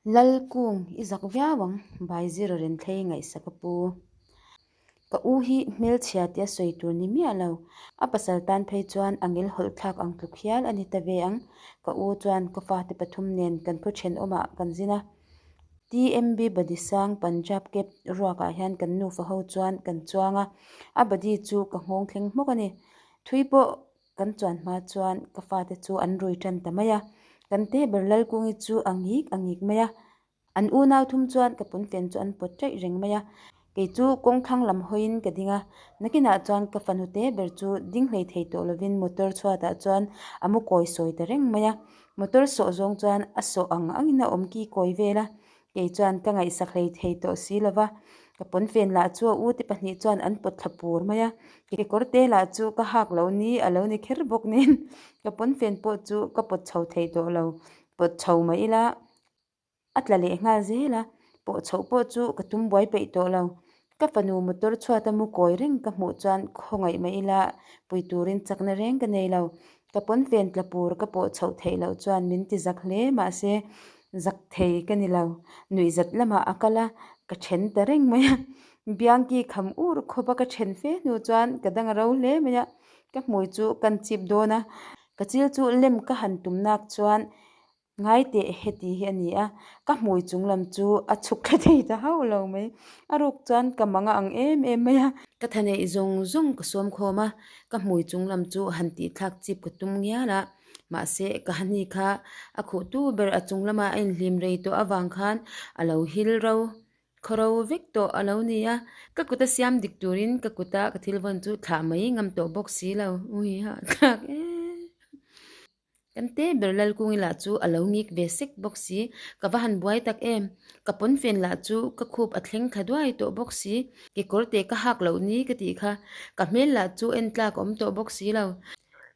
Lalkung i zak viau ang, Baizir Renthlei ngaihsak a pu. Ka u hi hmelchhia tia sawi tur ni miah lo. A pasal tan phei chuan a ngil hawlh thlak ang tluk hial a ni ta ve ang. Ka u chuan ka fate pathum nen kan khaw thenawmah kan zin a. TMB body sang Punjab cab ruakah hian kan nufa ho chuan kan chuang a, a body chu ka nghawng thleng hmawk a ni. Thui pawh kan chuan hma chuan ka fate chu an rui tan ta mai a. Kan te ber Lalkungi chu a ngik a ngik mai a. An unau thum chuan ka pawnfen chu an pawt chaih reng mai a, kei chu kawng thlang lam hawiin ka ding a, nakinah chuan ka fanu te ber chu ding hlei thei tawh lovin motor chhuatah chuan a mu kawi sawi ta reng mai a, motor sawh zawng chuan a sawh ang angin a awm ki kawi vel a, kei chuan ka ngaihsak hlei thei tawh si lova, ka pawnfen lah chu a ute pahnih chuan an pawt thla pur mai a, kekawr te lah chu ka hak loh ni a lo ni kher bawk nen ka pawnfen pawh chu ka pawt chho thei tawh lo, pawt chho mah ila. A tla leh nghal zel a, pawh chhoh pawh chu ka tum buai peih tawh lo. Ka fanu motor chhuat a mu kawi reng ka hmuh chuan khawngaih mah ila pui turin chakna reng ka nei lo. Ka pawnfen tla pur ka pawh chhoh theih loh chuan min ti zak hle mahse zak thei ka ni lo. Nuihzat lamah a kal a, ka then ta reng mai a. Biangki kham ur khawp a ka then fe hnu chuan ka dang a ro hle mai a, ka hmui chu kan chip dawn a, ka chil chu lem ka han tum nak chuan Ngai teh heti hi a ni a, ka hmui chung lam chu a chhuk thla thei ta hauh lo mai. A ruk chuan ka mang a ang em em mai a. Ka tha neih zawng zawng ka sawm khawm a, ka hmui chung lam chu han tih thlak chip ka tum ngial a, mahse ka hani kha a khuh tu ber a chung lama a inhlim rei tawh avang khan a lo hil ro khaw ro vek tawh a lo ni a, ka kut a siam dik turin ka kuta ka thil vawn chu thlah mai ngam tawh bawk si lo. Ui hahthlak em. Kan te ber Lalkungi lah chu a lo ngik ve sek bawk si, ka va han buai tak em. Ka pawnfen lah chu ka khup a thleng thla duai tawh bawk si, kekawr te ka hak loh ni ka tih kha, ka hmel lah chu en tlak a awm tawh bawk si lo.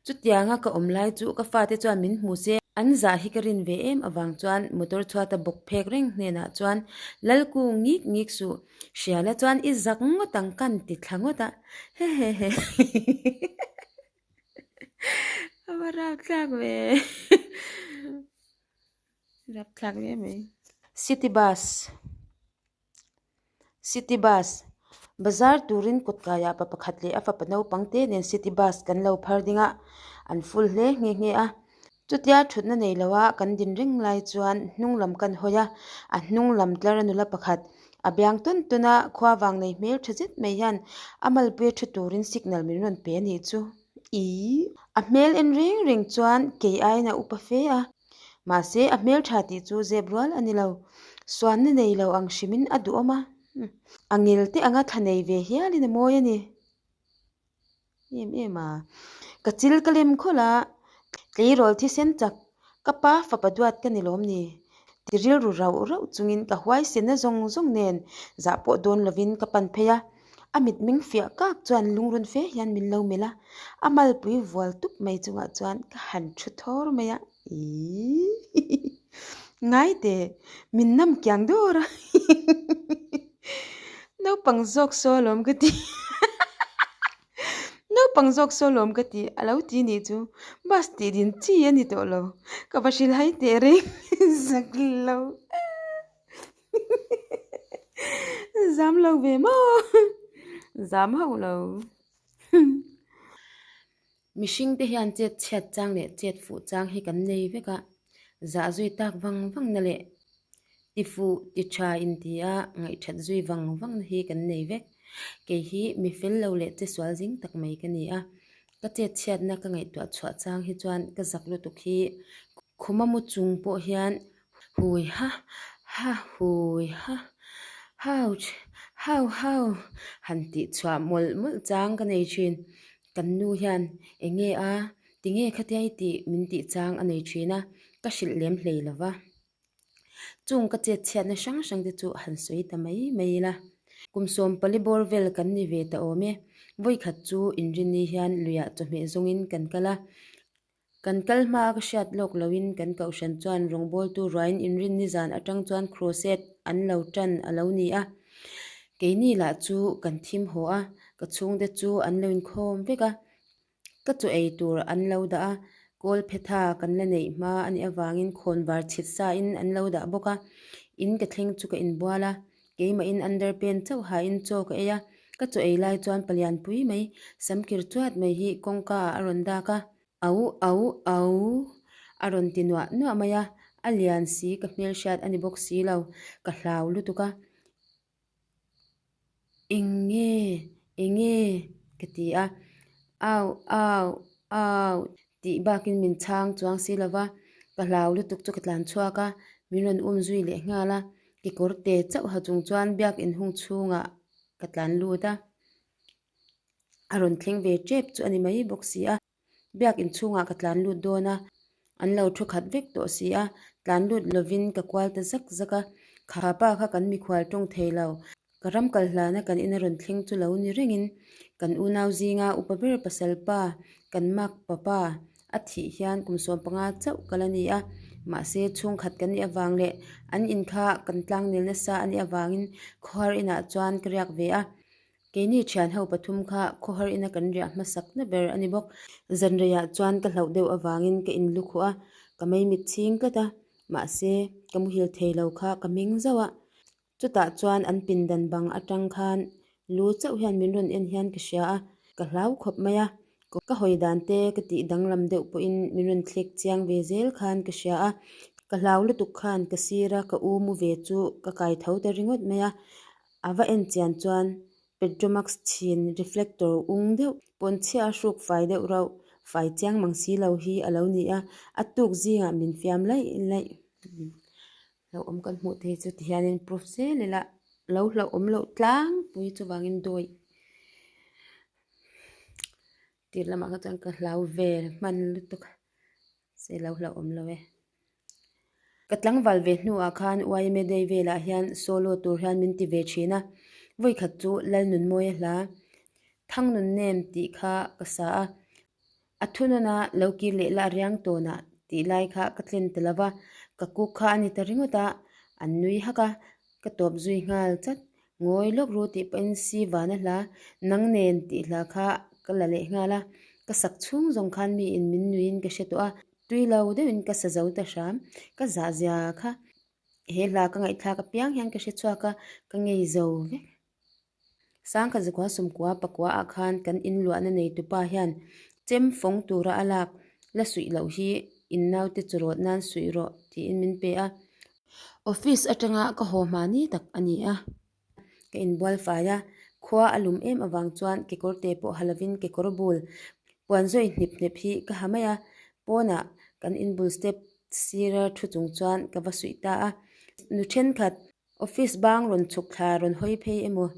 Chutianga ka awm lai chu ka fate chuan min hmu se, an zah hi ka rin ve em avang chuan motor chhuata bawk phek reng hnenah chuan Lalkung ngik ngik suh, hriala chuan i zak ngawt ang kan ti thla ngawt a, hehehe. A va rap thlak ve rap thlak hle mai. City bus city bus bazar turin kawt kaiah pa pakhat leh a fapa naupang te nen city bus kan lo phar ding a an full hle nghe nghe a chutia thutna nei lo a kan din reng lai chuan hnung lam kan hawi a a hnung lam tlar a nula pakhat A biang tawn tawn a, khua vang nei hmel tha zet mai hian a malpuia thu turin signal min rawn pe a nih chu. Ih. A hmel en reng reng chuan kei aiin a upa fe a, mahse a hmel tha tih chu zep rual a ni lo. Suanna nei lo ang hrimin a duhawm a, a ngel te anga thla nei ve hialin a mawi a ni. Em em a, ka chil ka lem khawlh a, tleirawl thisen chak ka pa fapa duat ka ni lawm ni? Ti rilru rauh rauh chungin ka huaisenna zawng zawng nen zah pawh dawn lovin ka pan phei a, a mitmeng fiah kak chuan lungrun fe hian min lo melh a, a malpui vual tup mai chungah chuan ka han thu thawr mai a, iiii ngai teh min nam kiang dawr a Naupang zawk saw alawm ka ti Naupang zawk saw alawm ka ti a lo ti nih chu bus tih din chi a ni tawh lo ka va hrilhai teh reng zak lo zam lo ve maw zam hauh lo Mihring te hian chet chhiat chang leh chet fuh chang hi kan nei vek a, zah zui tak vang vang na leh ti fuh ti tha in ti a ngaihthat zui vang vang na hi kan nei vek. Kei hi mi fel lo leh che sual zing tak mai ka ni a, ka chet chhiatna ka ngaihtuah chhuah chang hi chuan ka zak lutuk hi khuma mu chung pawh hian hui ha ha hui ha hauch hau hau han tih chhuah mawlh mawlh chang ka nei thin. Kan nu hian eng nge a, tinge khatia i tih min tih chang a nei thin a, ka hrilh lem hlei lo va. Chung ka chet chhiatna hrang hrang te chu han sawi ta mai mai ila. Kum sawm pali bawr vel kan ni ve ta awm e. Vawikhat chu inrinni hian luiah chawhmeh zawngin kan kal a. Kan kal hma a ka hriat lawk loin kan kohhran chuan rawngbawltu ruain inrinni zan atang chuan crusade an lo tan a lo ni a. Keini lah chu kan thim haw a, ka chhungte chu an lo inkhawm vek a, ka chaw ei tur an lo dah a, Kawl phetha kan la neih hma a nih avangin khawnvar chhit sa in an lo dah bawk a. In ka thleng chu ka inbual a, keimahin underpant chauh hain chaw ka ei a. Ka chaw ei lai chuan palian pui mai, samkir chuat mai hi kawngka ah a rawn dak a. Au au au a rawn ti nuah nuah mai a, a lian si ka hmelhriat a ni bawk si lo, ka hlau lutuk a. Eng nge? Eng nge? ka ti a, au au au tih bakin min chhang chuang si lo va, ka hlau lutuk chu ka tlan chhuak a, min rawn um zui leh nghal a, kekawr te chauh ha chung chuan biakin hung chhungah ka tlan lut a, a rawn thleng ve tep chu a ni mai bawk si a. Biak inchhungah ka tlan lut dawn a, an lo thu khat vek tawh si a, tlan lut lovin ka kual ta zak zak a, kha pa kha kan mikhual tawng thei lo, ka ram kal hlana kan ina rawn thleng chu lo ni rengin kan unau zinga upa ber pasal pa, kan mak papa a thih hian kum 15 chauh ka la ni a, mahse chhungkhat kan nih avang leh an in kha kan tlangnel nasa a nih avangin khawhar inah chuan ka riak ve a. Keini thian ho pathum kha khawhar ina kan riah hmasak na ber a ni bawk. Zanreiah chuan ka hlauh deuh avangin ka inlu khuh a, ka meimit chhing tlat a, mahse ka muhil thei lo kha ka meng zauh a. Chutah chuan an pindan bang atang khan lu chauh hian min rawn en hian ka hria a, ka hlau khawp mai a. Ka hawi dan te ka tih danglam deuh pawhin min rawn thlek chiang ve zel khan ka hria a, ka hlau lutuk khan ka sira ka u mu ve chu ka kai tho ta ringawt mai a. A va en chian chuan Petromax chhin reflector ung deuh pawn chhia a hruk fai deuh rauh fai chiang mang si lo hi a lo ni a, a tuk zingah min fiam laih laih lo awm kan hmuh thei chu tihianin proof zel ila lo hlauhawm loh tlangpui chuvangin dawi tir lamah kha chuan ka hlau vel hman lutuk a se lo hlauhawm lo e. Ka tlangval ve hnuah khan YMA Day velah hian solo tur hian min ti ve thin a, vawikhat chu Lalnunmawia hla Thangnunnem tih kha ka sa a, a thunawna lo kir leh la riang tawnah tih lai kha ka tlen ta lo va, ka kuk kha a ni ta ringawt a, an nui hak a, ka tawp zui nghal chat. Ngawi lawk ru tih pahin si vana hla nang nen tih hla kha ka la leh nghal a, ka sak chhung zawng khan miin min nuiin ka hre tawh a, tui lo deuhin ka sa zo ta hram, ka zah zia kha he hla ka ngaihthlak apiang hian ka hre chhuak a, ka ngei zo vek. Sangkhat zakua sawmkua pakua ah khan kan inluahna neitupa hian chem fawng tura a lak la suih loh hi in naute chu rawt nan suih rawh tiin min pe a. Office atanga ka haw hma ni tak a ni a, ka inbual fai a, khua a lum em avang chuan kekawr te pawh ha lovin kekawr bul puan zawi hnip hnep hi ka ha mai a, pawnah kan inbul step sira thu chung chuan ka va suih ta a, nu thenkhat Office bang rawn chhuk thla rawn hawi phei emaw?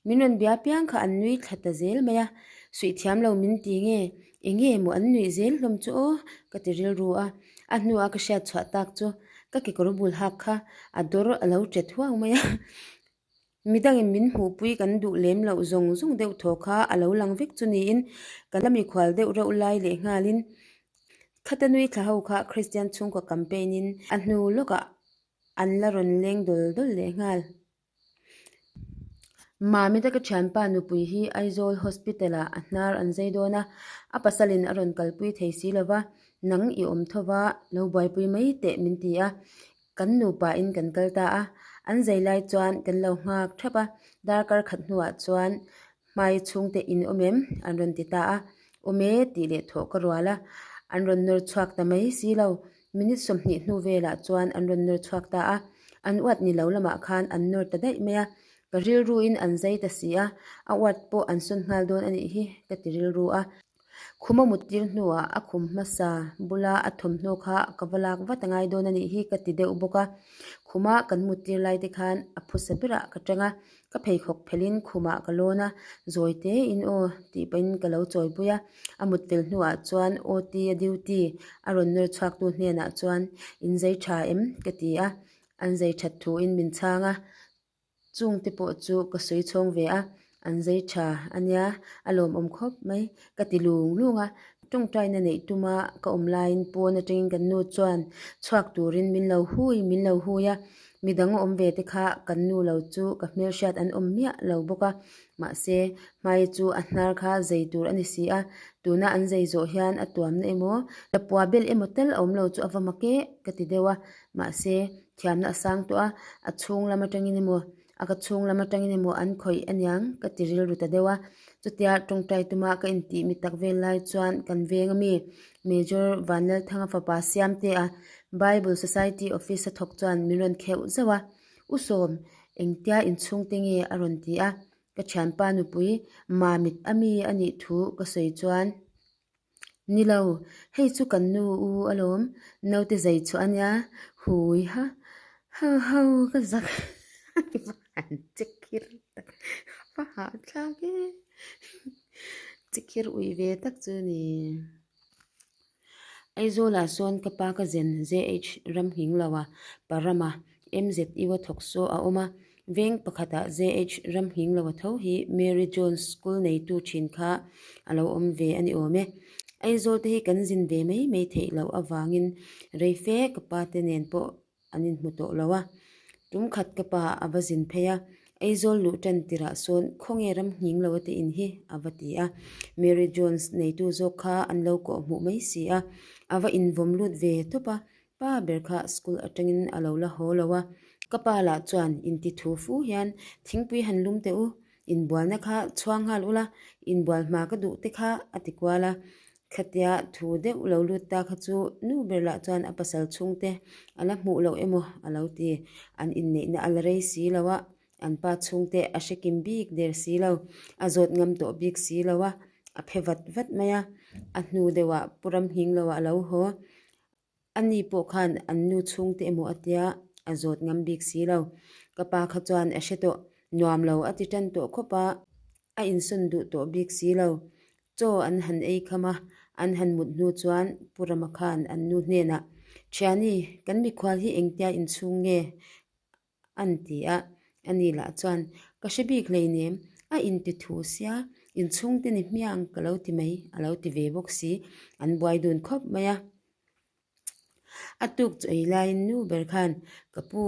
Min rawn bia piang kha an nui thla ta zel mai a, suih thiam lo min ti nge, eng nge maw an nuih zel hlawm chu aw ka ti rilru a, a hnua ka hriat chhuah tak chu ka kekawr bul hak kha a dawr a lo ṭet huau mai a, midangin min hmuhpui kan duh lem loh zawng zawng deuh thaw kha a lo lang vek chu niin ka la mikhual deuh reuh lai leh nghalin khata nui thla ho kha Kristian chhungkaw campaign in a hnu lawkah An la rawn leng dawl dawl leh nghal. Mamita ka thianpa nupui hi Aizawl Hospital ah a hnar an zai dawn a, a pasalin a rawn kalpui thei si lo va, nang i awm tho va, lo buaipui mai teh min ti a. Kan nupa in kan kal ta a, an zai lai chuan kan lo nghak thap a, darkar khat hnuah chuan Hmai chhungte in awm em? An rawn ti ta a. Awm e tih leh thawh ka rual a. An rawn nawr chhuak ta mai si lo. Minute 20 hnu velah chuan an rawn nawr chhuak ta a. An uat ni lo lamah khan an nawr ta daih mai a. Ka rilruin an zai ta si a, a uat pawh an sawn nghal dawn a nih hi ka ti rilru a. Khum a mut tir hnuah a khum hmasa bula a thawmhnaw kha ka va lak vat a ngai dawn a nih hi ka ti deuh bawk a. Khuma kan mut tir lai te khan a phusa berah ka tang a, ka pheikhawk phelhin khumah ka lawn a, zawi tein aw tih pahin ka lo chawipui a. A mut fel hnuah chuan OT a duty a rawn nawr chhuaktu hnenah chuan in zai tha em ka ti a, an zai that thuin min chhang a. Chung te pawh chu ka sawi chhawng ve a, an zai tha a nia, a lawmawm khawp mai ka ti lung lung a. Tawngtaina neih tuma ka awm laiin pawn atangin kan nu chuan chhuak turin min lo hui min lo hui a. Midang awm ve te kha kan nu lo chu ka hmelhriat an awm miah lo bawk a, mahse hmai chu a hnar kha zei tur a ni si a, tuna an zei zawh hian a tuamna emaw lapua bel emaw tal a awm lo chu a va mak e ka ti deuh a, mahse thiamna a sang tawh a, a chhung lam atangin emaw a ka chhung lam atangin emaw an khawih aniang ka ti rilru ta deuh a, chutia tawngtai tuma ka intih mi tak vel lai chuan kan veng ami Major Vanlalthanga fapa Siamtea Bible Society office a thawk chuan min rawn kheuh zauh a, U Sawm, engtia inchhungte nge a rawn ti a, ka thianpa nupui Mamit ami a nih thu ka sawi chuan Ni lo, hei chu kan nu u alawm, naute zai chhuah a nia, hui ha ho ho ka zak han che khir tak va hahthlak e, che khir uih ve tak chu ni. Aizawlah sawn ka pa ka zen JH Ramhingloa Parama MZU a thawk saw a awm a, veng pakhatah JH Ramhingloa tho hi Mary Jones School neitu thin kha a lo awm ve a ni awm e. Aizawl te hi kan zin ve mai mai theih loh avangin rei fe ka pa te nen pawh an inhmu tawh lo a. Tum khat ka pa a va zin phei a, Aizawl luh tan tirah sawn khawnge ram nghing lo ate in hi a va ti a. Mary Jones neitu zawk kha an lo kawh hmuh mai si a, a va invawm lut ve tawp a, pa ber kha school atangin a lo la haw lo a. Ka pa lah chuan inti thu fu hian thingpui han lum teh u, inbualna kha chhuang nghal ula, inbual hma ka duh te kha a ti kual a. Khatia thu deuh lo lut ta kha chu nu ber lah chuan a pasal chhungte a la hmuh loh emaw a lo ti. An inneihna a la rei si lo a, an pa chhungte a hre kim bik der si lo, a zawt ngam tawh bik si lo a, a phe vat vat mai a. A hnu deuhah Pu Ramhing loah a lo haw. A ni pawh khan an nu chhungte emaw a tia a zawt ngam bik si lo. Ka pa kha chuan a hre tawh, nuam lo a ti tan tawh khawp a, a insawn duh tawh bik si lo. Chaw an han ei kham a, an han mut hnu chuan Pu Rama khan an nu hnenah, Thiani, kan mikhual hi engtia inchhung nge? An ti a, ani lah chuan, Ka hre bik hleinem, a inti thu sia, inchhungte ni hmiang ka lo ti mai, a lo ti ve bawk si, an buai dun khawp mai a. A tuk chu ei laiin nu ber khan, Ka pu,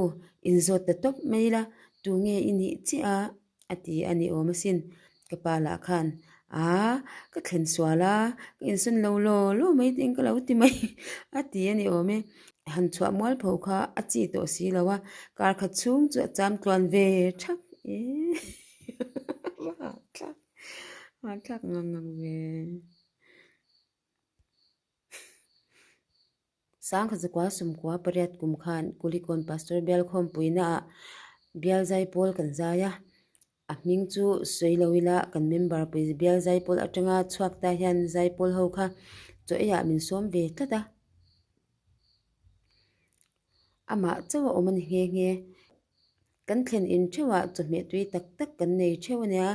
inzawt ta tawp mai la, tunge i nih chiah a? A ti a ni awm asin. Ka pa lah khan, Aa, ka thlen sual a, ka insawn lo law law mai tiin ka lo ti mai, a ti a ni awm e. Han chhuah mual pho kha a chi tawh si lo a, kar khat chhung chu a cham tluan ve thak e. Hahthlak, hahthlak ngang ngang ve. Sangkhazakua sumkua pariat kum khan Kulikawn Pastor bial khawmpuinaah bial zaipawl kan zai a, a hming chu sawi lo ila kan member pui bial zaipawl atanga chhuak ta hian zaipawl ho kha chaw eiah min sawm ve tlat a, amah chauh a awm a ni nghe nghe. Kan thlen in theuhah chawhmeh tui tak tak kan nei theuh a nia.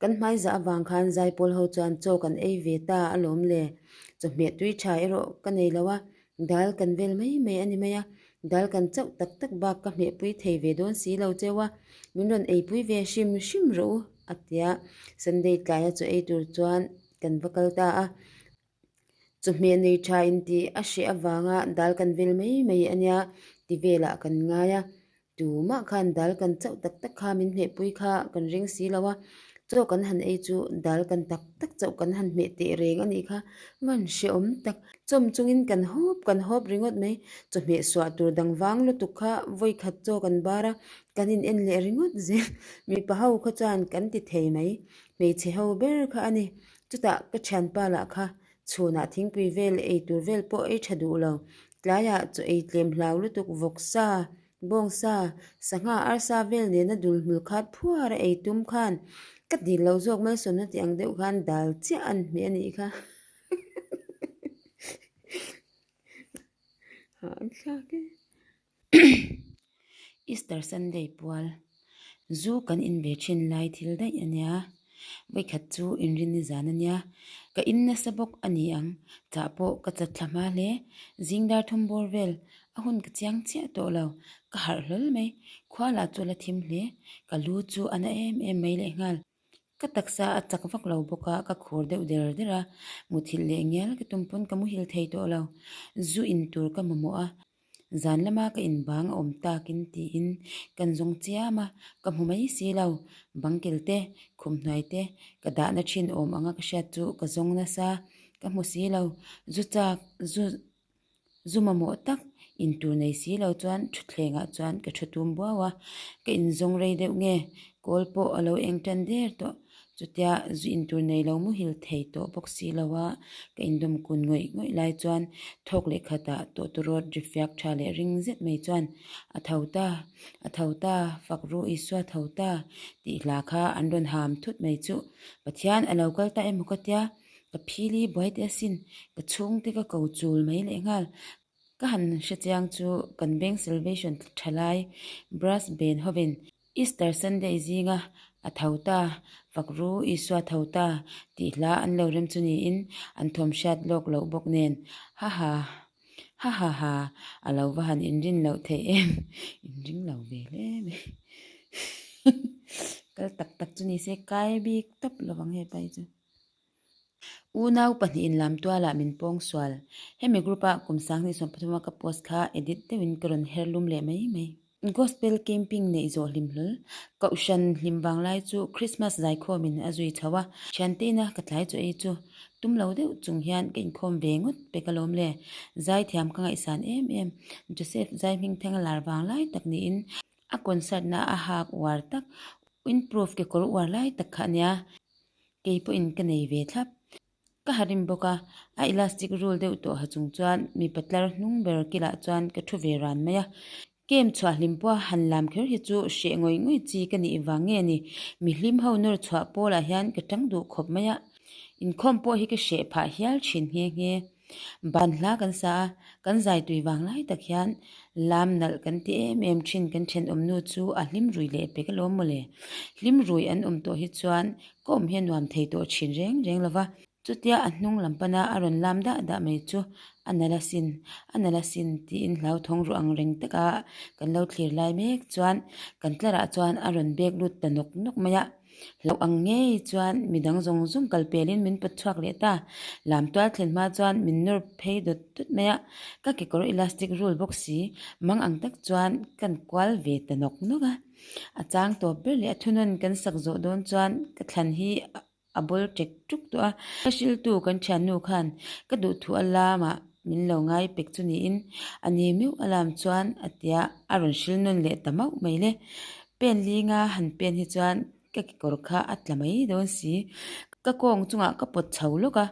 Kan hmaizah avang khan zaipawl ho chuan chaw kan ei ve ta alawm le. Chawhmeh tui tha erawh ka nei lo a, dal kan vel mai mai a ni mai a, dal kan chauh tak tak bak ka hmehpui thei ve dawn si lo cheu a, min rawn eipui ve hrim hrim rawh u a tia. Sunday tlaia chaw ei tur chuan kan va kal ta a. Chawhmeh nei tha intih a hreh avanga dal kan vel mai mai a nia ti velah kan ngai a, tumah khan dal kan chauh tak tak kha min hmehpui kha kan ring si lo a, chaw kan han ei chu dal kan tak tak chauh kan han hmeh teh reng a nih kha, van hrehawm tak. Chawm chungin kan hawp kan hawp ringawt mai, chawhmeh suah tur dang vang lutuk kha vawi khat chaw kan bar a, kan in en leh ringawt zel, mipa ho kha chuan kan ti thei mai, hmeichhe ho ber kha a ni. Chutah ka thianpa lah kha chhunah thingpui vel ei tur vel pawh ei tha duh lo. Tlaiah chaw ei tlem hlau lutuk vawksa, bawngsa, sangha arsa vel nena dul hmul khat phuar a ei tum khan ka dil lo zawk malsawmna tih ang deuh khan dal chiah an hmeh a nih kha. Hah an thlak e. Easter Sunday pual zu kan in ve thin lai thil daih a nia, vawikhat chu inrinni zan a nia, ka in nasa bawk a ni ang, chah pawh ka chat thla hma hle, zing dar thum bawr vel a hun ka chiang chiah tawh lo, ka harh hlawl mai, khua lah chu a la thim hle, ka lu chu a na em em mai lehnghal. Ka taksa a chak vak lo bawk a, ka khur deuh der der a, muthilh leh ngial ka tum pawn ka muhil thei tawh lo. Zu in tur ka mamawh a. Zan lama ka inbang a awm takin tiin kan zawng chiam a, ka hmu mai si lo. Bangkel te, khum hnuai te ka dahna thin awm anga ka hriat chu ka zawng nasa, ka hmu si lo. Zu chak, zu zu mamawh tak intur nei si lo chuan thutthlengah chuan ka thu tum buau a, ka inzawng rei deuh nge kawl pawh a lo eng tan der tawh. Chutia zu intur nei lo muhil thei tawh bawk si lo a, ka indawm kun ngawih ngawih lai chuan thawk leh khatah tawhturawt ri fiak tha leh ring zet mai chuan a tho ta, a tho ta, fak ru Isua tho ta tih hla kha an rawn ham thut mai chuh. Pathian a lo kal ta emaw ka tia, ka phili buai teh asin, ka chhungte ka ko chul mai lehnghal. Ka han hre chiang chu kan Bank Salvation thalai Brass Band hovin Easter Sunday zinga a tho ta, fak ru Isua tho ta tih hla an lo rem chu niin an thawm hriat lawk loh bawk nen ha ha ha ha ha a lo va han inrin loh theih em inring lo ve hle mai kal tak tak chu ni se kai bik tawp lovang hepa hi chu. Unau pahnihin lamtualah min pawng sual. Hemi group-a kum 2013 a ka post kha edit deuhin ka rawn her lum leh mai mai. Gospel camping neih zawh hlim hlawl. Kohhran hlim vang lai chu Christmas zaikhawmin a zui chho a, thianteina ka tlai chaw ei chu tum lo deuh chung hian ka inkhawm ve ngawt pek alawm le. Zaithiam ka ngaihsan em em. Joseph Zaihmingthanga lar vang lai tak niin a concert na a hak uar tak, windproof kekawr uar lai tak kha a nia. Kei pawhin ka nei ve thlap. Ka ha rim bawk a, a elastic rul deuh tawh ha chung chuan mipa tlar hnung ber kilah chuan ka thu ve ran mai a. Kem chhuah hlim pawha han lam kher hi chu hreh ngawih ngawih chi ka nih vang nge ni, mi hlim ho nawr chhuah pawlah hian ka tang duh khawp mai a. Inkhawm pawh hi ka hreh phah hial thin nghe nghe. Ban hla kan sa a, kan zai tui vang lai tak hian lam nalh kan ti em em thin kan thenawm nu chu a hlim rui leh pek alawm mawle. Hlim rui an awm tawh hi chuan ka awm hi a nuam thei tawh thin reng reng lova. Chutia a hnung lam pana a rawn lam dah dah mai chu a nalh asin, a nalh asin tiin hlauthawng ruh ang reng taka kan lo thlir lai mek chuan kan tlarah chuan a rawn bek lut ta nawk nawk mai a. Hlauh ang ngei chuan midang zawng zawng kal pelin min pawt chhuak leh ta. Lam tual thlen hma chuan min nawr phei dawt dawt mai a, ka kekawr elastic rul bawk si mang ang tak chuan kan kual ve ta nawk nawk a. A chang tawp ber leh a thunawn kan sak zawh dawn chuan ka thlan hi a bawl ṭek ṭuk tawh a. Ka hriltu kan ṭhiannu khan ka duhthu a lamah min lo ngai pek chu niin a ni meuh a lam chuan a tia a rawn hril nawn leh ta mauh mai le. Pen linga han pen hi chuan ka kekawr kha a tla mai dawn si. Ka kawng chungah ka pawt chho lawk a,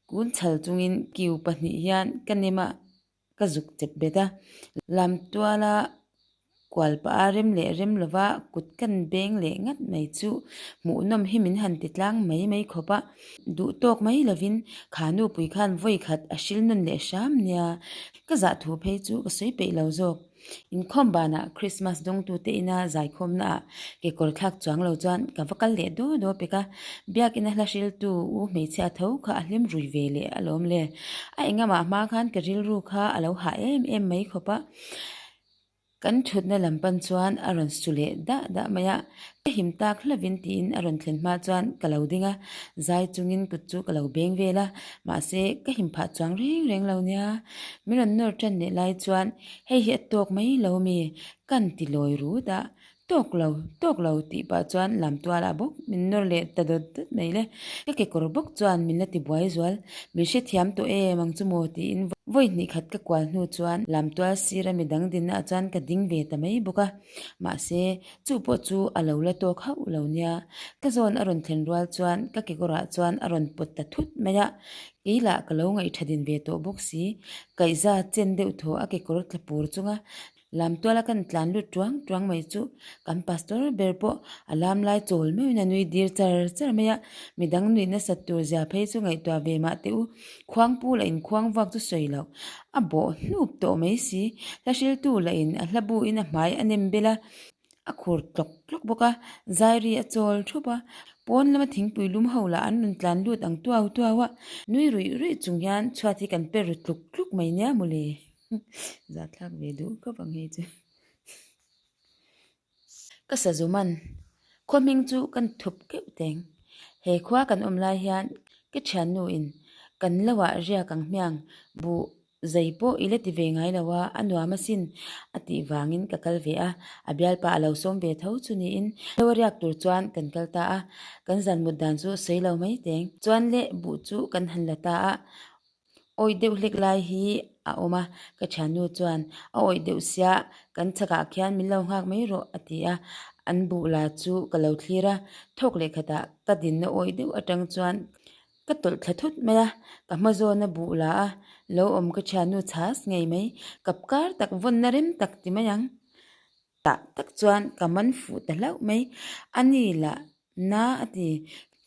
kun chhal chungin kiu pahnih hian ka nem a, ka zuk chep bet a. Lam tuala kual pah a rem leh rem lova kut kan beng leh ngat mai chu hmuhnawm hi min han ti tlang mai mai khawp a. Duh tawk mai lovin kha nupui khan vawi khat a hril nawn leh hram nia. Ka zah thu phei chu ka sawi peih lo zawk. Inkhawm banah Christmas dawngtute ina zaikhawmnaah kekawr thlak chuang lo chuan ka va kal leh daw daw pek a. Biakina hla hriltu u hmeichhia tho kha a hlim rui ve leh alawm le. A engamah hma khan ka rilru kha a lo hah em em mai khawp a. Kan thutna lam pan chuan a rawn su leh dah dah mai a, ka him tak hlavin tiin a rawn thlen hma chuan ka lo ding a, zai chungin kut chu ka lo beng vel a, mahse ka him phah chuang reng reng lo nia. Min rawn nawr tan leh lai chuan hei hi a tawk mai lo mi, kan ti lawi rut a, Tawk lo, tawk lo tih pah chuan lam tualah bawk min nawr leh ta dawt dawt mai le. Ka kekawr bawk chuan min la ti buai zual, min hrethiam tawh em ang chu maw tiin vawi hnih khat ka kual hnu chuan lam tual sira midang dinnaah chuan ka ding ve ta mai bawk a. Mahse, chu pawh chu a lo la tawk hauh lo nia. Ka zawn a rawn thlen rual chuan ka kekawrah chuan a rawn pawt ta thut mai a, kei lah ka lo ngaihṭha din ve tawh bawk si. Kaihza chen deuh thaw a kekawr tla pur chunga Lamtuala kan tlan lut tuang tuang mai chu kan pastor ber pawh a lam lai chawl meuhin a nui dir char char mai a, midang nuih nasat tur zia phei chu ngaihtuah ve mah teh u, khuangpu lah in khuang vuak chu sawi loh a bawh hnup tawh mai si, hla hriltu lah in a hla bu in a hmai a nem bel a, a khur tlawk tlawk bawk a, zairi a chawl thup a, pawn lama thingpui lum ho lah an rawn tlan lut ang tuau tuau a, nui ruih ruih chung hian chhuat hi kan pe ru tluk tluk mai nia mawle. Zahthlak ve duh khawp ang hei chu. Ka sazu man khua hming chu kan thup keuh teng. He khua kan awm lai hian ka thiannu in kan lo ah riak ang hmiang buh. Zai pawh i la ti ve ngai lo a, a nuam asin a tih vangin ka kal ve a, a bialpa a lo sawm ve tho chu niin lo a riak tur chuan kan kal ta a, kan zan mut dan chu sawi lo mai teng. Chuan leh buh chu kan han la ta a, awih deuh hlek lai hi a awm a, ka thiannu chuan a awih deuh sia kan chhakah khian min lo nghak mai rawh a ti a, an buh la chu ka lo thlir a, thawk leh khatah ka dinna awih deuh atang chuan Ka tawlh thla thut mai a, ka hma zawn a buh la a, lo awm ka thiannu chhas ngei mai, kap kar tak vawnna rem tak ti mai ang. Tah tak chuan ka man fuh ta hlauh mai, a ni lah na a ti,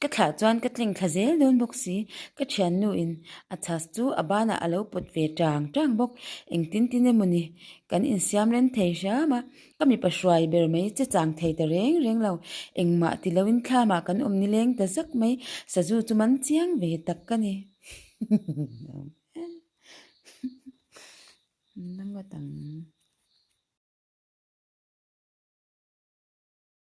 ka thlah chuan ka tleng thla zel dawn bawk si, ka thiannu in a chhas chu a banah a lo pawt ve tang tang bawk, engtin tin emaw ni, kan insiam rem thei hram a. Ka mipa hruai ber mai che chang thei ta reng reng lo. Engmah ti loin thlamah kan awm nileng ta zak mai. Sazu chu man chiang ve tak ka ni. Na ngawt ang.